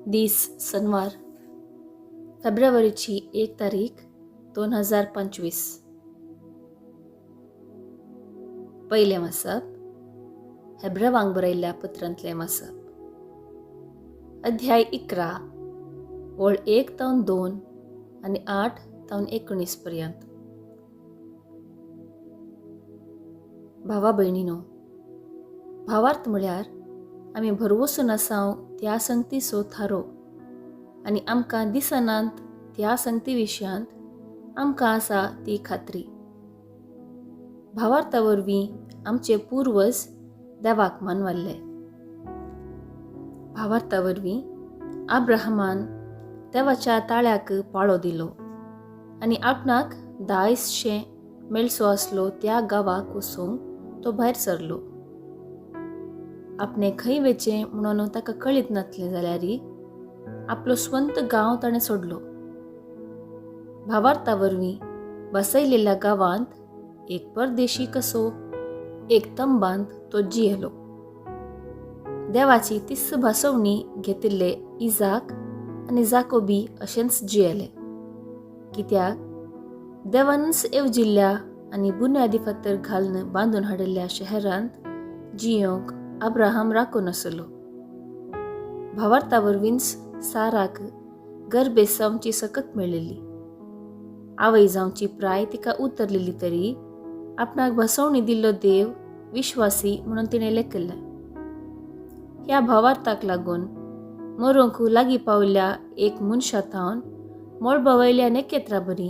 दीस सनवार, फेब्रुवारीची 1 तारीख 2025. पयलें वाचप हेब्रेवांक बरयल्ल्या पत्रांतलें वाचप, अध्याय 11 ओळ 1 तावन 2 आनी 8 तावन 19 पर्यंत. भावा भयणीनो, भावार्थ म्हळ्यार आमी भरवसून आसाव त्या संगतीचो थारो आनी आमकां दिसनात त्या संगती विशयांत आमकां आसा ती खात्री. भावार्था वरवीं आमचे पुर्वज देवाक मानवल्ले. भावार्था वरवीं अब्राहमान देवाच्या ताळ्याक पाळो दिलो आनी आपणाक दायजशें मेळचो आसलो त्या गांवाक वचूंक तो भायर सरलो. आपणे खंय वेचें म्हणून ताका कळीत नासलें जाल्यार आपलो स्वंत गांव ताणें सोडलो. भावार्था वरवीं बसयलेल्या गांवांत एक परदेशी कसो एक तंबांत तो जियेलो. देवाची तिस्स भासवणी घेतिल्ले इजाक आनी जाकोबी अशेंच जियेले, कित्याक देवानच येवजिल्ल्या आनी बुन्यादी फातर घालून बांदून हाडिल्ल्या शहरांत जियोंक अब्राहम राखून आसलो. भावार्था वरवींच साराक गर्भेस जावची सकत मेळिल्ली. आवय जावची प्राय तिका उतरलेली तरी आपणाक भासवणी दिल्लो देव विश्वासी म्हणून तिणें लेखिल्लें. ह्या भावार्थाक लागून मरूंक लागीं पावल्ल्या एक मनशा थावन मळबा वयल्या नखेत्रा बरी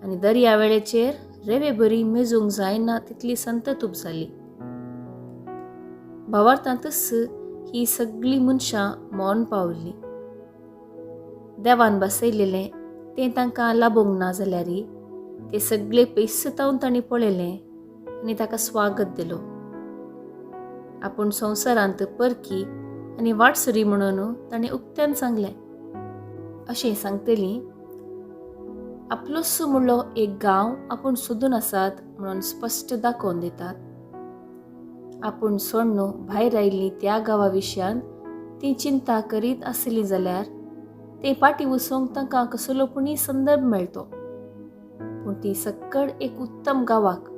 आनी दर्या वेळेचेर रेवे बरी मेजूंक जायना तितली संततूप जाली. भावार्थांतच ही सगळीं मनशां मरण पावल्लीं. देवान बसयलेलें तें तांकां लाबूंक ना जाल्यार ते सगळे पयस तावन तांणी पळयलें आनी ताका स्वागत दिलो. आपूण संवसारांत परकी आनी वाटसुरी म्हणून ताणें उक्त्यान सांगलें. अशें सांगतली आपलोच म्हणलो एक गांव आपूण सोदून आसात म्हणून स्पश्ट दाखोवन दितात. आपूण सोडून भायर आयिल्ली त्या गांवा विशयांत ती चिंता करीत आसली जाल्यार ते पाटी वचूंक तांकां कसलो पुणी संदर्भ मेळतो. पूण ती सक्कड एक उत्तम गांवाक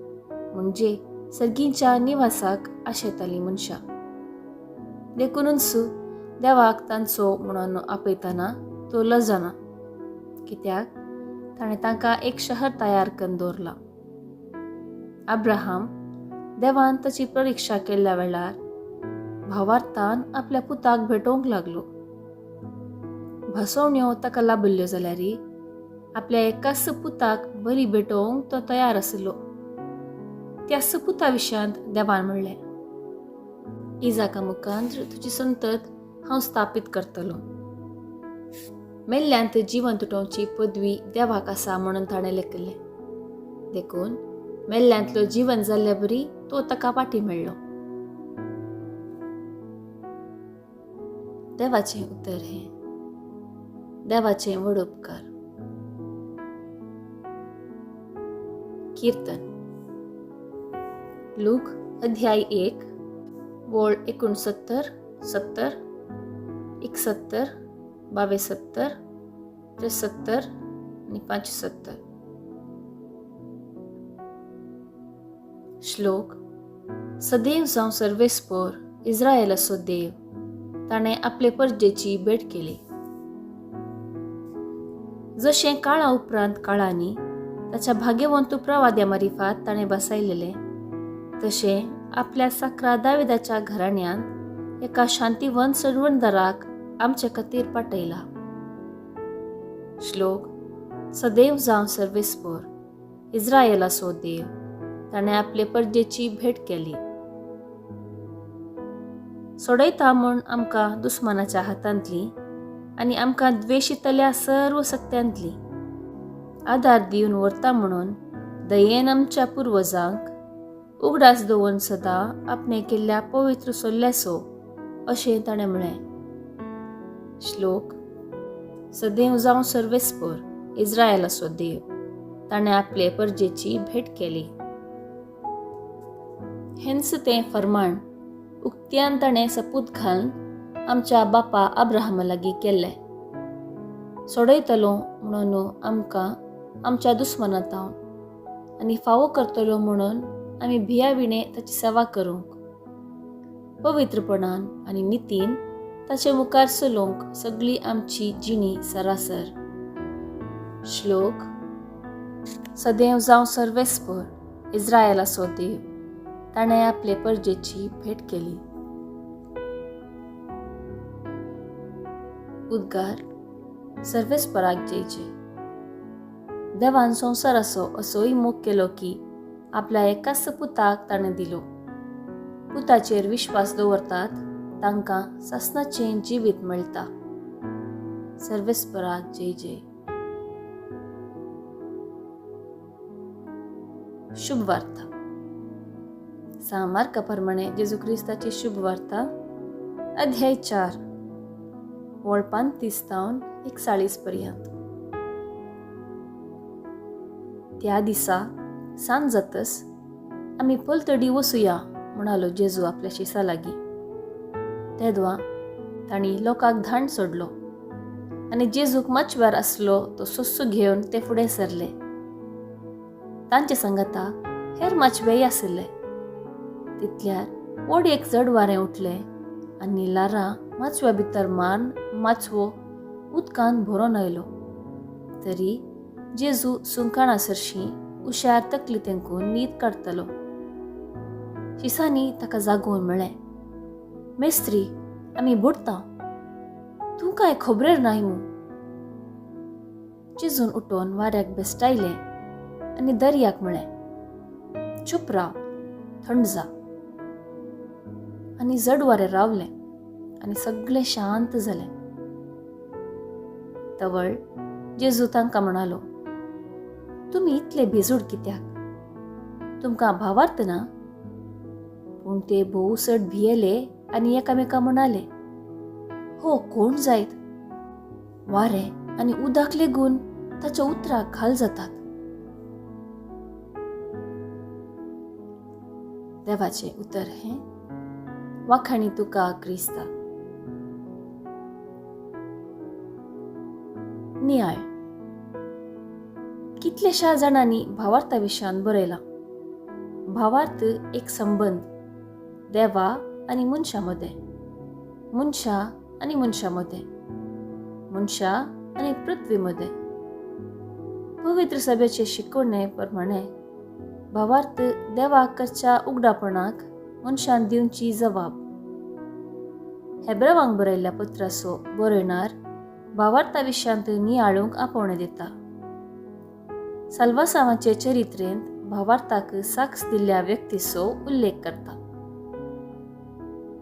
म्हणजे सर्गीच्या निवासाक आशेताली मनशां. देखूनच देवाक तांचो म्हणून आपयतना तो लजना, कित्याक ताणें तांकां एक शहर तयार करून दवरलां. अब्राहम देवान ताची परिक्षा केल्ल्या वेळार भावार्थान आपल्या पुताक भेटोवंक लागलो. भासवण्यो ताका लाबिल्ल्यो जाल्यार आपल्या एकाच पुताक बरी भेटोवंक तो तयार आसलो. त्या पुता विशयांत देवान म्हणलें, इजाका मुखांत तुजी संतत हांव स्थापीत करतलो. मेल्ल्यांत जिवन तुटोवची पदवी देवाक आसा म्हणून ताणें लेखिल्लें. देखून मेल्ल्यांतलो जिवन जाल्ल्या बरी तो ताका पाटी मेळ्ळो. देवाचें उतर हें देवाचें व्हड उपकार. कीर्तन. लूक अध्याय 1 वळ 69, 70, 71, 72, 73 आनी 75. श्लोक. सदैव जावं सर्वेस्पोर इस्रायलाचो देव, ताणें आपले परजेची भेट केली. जशें काळा उपरांत काळांनी ताच्या भाग्यवंत प्रवाद्या मारिफात ताणें बसयलेलें, तशें आपल्या साकरा दाविदाच्या घराण्यांत एका शांतिवंत सोडवणदाराक आमचे खातीर पाठयला. श्लोक. सदैव जावं सर्वेस्पोर इस्रायलाचो देव, ताणें आपले परजेची भेट केली. सोडयता म्हूण आमकां दुस्मानाच्या हातांतली आनी आमकां द्वेशितल्या सर्व सत्यांतली आदार दिवन व्हरता म्हणून दयेन आमच्या पुर्वजांक उगडास दवरून सदां आपणे केल्ल्या पवित्र सोल्ल्यासो अशें ताणें म्हळें. श्लोक. सदैव जावं सर्वेस्पोर इस्रायलाचो देव, ताणें आपले परजेची भेट केली. हेंच तें फरमाण उक्त्यान ताणें सपूत घालून आमच्या बापा अब्राहमा लागीं केल्लें. सोडयतलो म्हणून आमकां आमच्या दुस्मना तावन आनी फावो करतलो म्हणून आमी भिया विणे ताची सेवा करूंक, पवित्रपणान आनी नितीन ताचे मुखार चलोवंक सगळी आमची जिणी सरासर. श्लोक. सदैव जावं सर्वेस्पर, इस्रायलाचो देव, ताणें आपले परजेची भेट केली. उद्गार. सर्वेस्पराक जयचे. देवान संवसाराचो असोय मोग केलो की आपल्या एकाच पुताक ताणें दिलो. पुताचेर विश्वास दवरतात तांकां सासणाचें जिवीत मेळटा. सर्वेस्पराक जय जय. शुभ वार्ता. सांत मार्का प्रमाणे जेजू क्रिस्ताची शुभ वार्ता, अध्याय 4, वळ 35 तावन 41 पर्यंत. त्या दिसा सांज जातस आमी पलतडी वसुया म्हणालो जेजू आपल्या शिसा लागीं. तेदवा तांणी लोकांक धाण सोडलो आनी जेजूक माचव्यार आसलो तो सोस्सो घेवन ते फुडें सरले. तांचे सांगाता हेर माचवेय आशिल्ले. तितल्यार व्हड एक जड वारें उठलें आनी ल्हारां माचव्या भितर मारून माचवो उदकान भरोन आयलो. तरी जेजू सुंकाणा सरशीं उश्यार तकली तेंकून न्हीद काडटालो. शिसांनी ताका जागोवन म्हळें, मेस्त्री, आमी बुडटा, तूं कांय खबरेर नाय मू? जेजून उठोवन वाऱ्याक बेस्टायलें आनी दर्याक म्हळें, चूप राव, थंड जा. आनी जड वारें रावलें आनी सगळें शांत जालें. तवळ जेजू तांकां म्हणालो, तुमी इतले भेजूड कित्याक? तुमकां भावार्थ ना? पूण ते भोव चड भियेले आनी एकामेका म्हणाले, हो कोण जायत? वारें आनी उदक लेगून ताच्या उतराक घाल जातात. देवाचें उतर हें. वाखाणी तुका क्रिस्ता. नियाळ. कितलेशा जाणांनी भावार्था विशयान बरयलां. भावार्थ एक संबंद देवा आनी मनशा मदें, मनशा आनी मनशा मदें, मनशा आनी पृथ्वी मदें. पवित्र सभेचे शिकवणे प्रमाणे भावार्थ देवाक करच्या उगडापणाक मनशान दिवची जबाब. हेब्रावांक बरयल्ल्या पत्राचो बरयणार भावार्था विशयांत नियाळूंक आपोवणें दिता. साल्वासांवाचे चरित्रेंत भावार्थाक साक्ष दिल्ल्या व्यक्तीचो उल्लेख करता.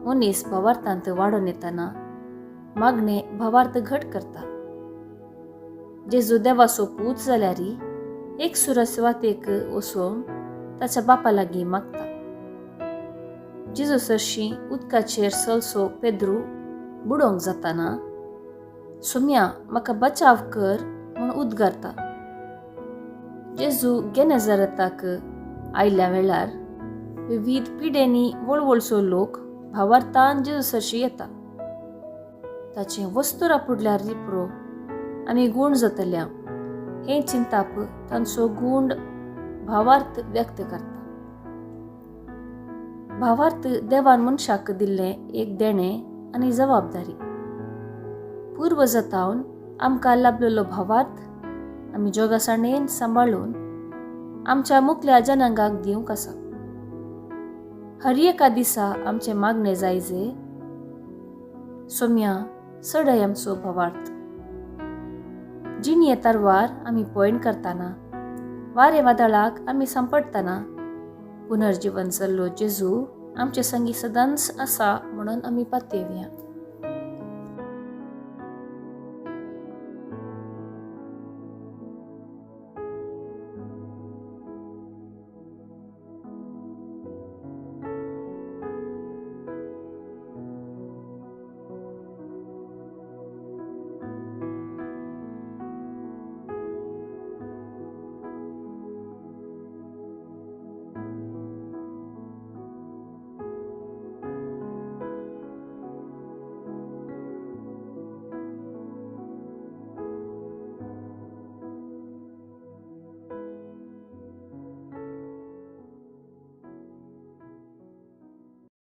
मनीस भावार्थांत वाडोवन येतना मागणे भावार्थ घट करता. जेजू देवाचो पूत जाल्यार एक सुरस वातेक वचून ताच्या बापा लागीं मागता. जेजू सरशीं उदकाचेर सलसो पेद्रू बुडोवंक जाताना सोम्या म्हाका बचाव कर म्हूण उद्गारता. जेजू गेनेझारेताक आयल्या वेळार विविध पिडेंनी वळवळचो लोक भावार्थान जेजू सरशी येता. ताचें वस्तुरा पुडल्यार रिप्रो आमी गूण जातल्या हें चिंताप तांचो गूण भावार्थ व्यक्त करता. भावार्थ देवान मनशाक दिल्लें एक देणें आनी जबाबदारी. पूर्वजातावन आमकां लाभलेलो भावार्थ आमी जोगासाणेन सांबाळून आमच्या मुखल्या जनांगाक दिवंक आसा. हर एका दिसा आमचें मागणें जायजे, सोम्या सडय आमचो भावार्थ. जिणये तरवार आमी पयण करतना, वारे वादळाक आमी सांपडटना पुनर्जीवन जाल्लो जेजू आमचे संगी सदांच आसा म्हणून आमी पातयेवया.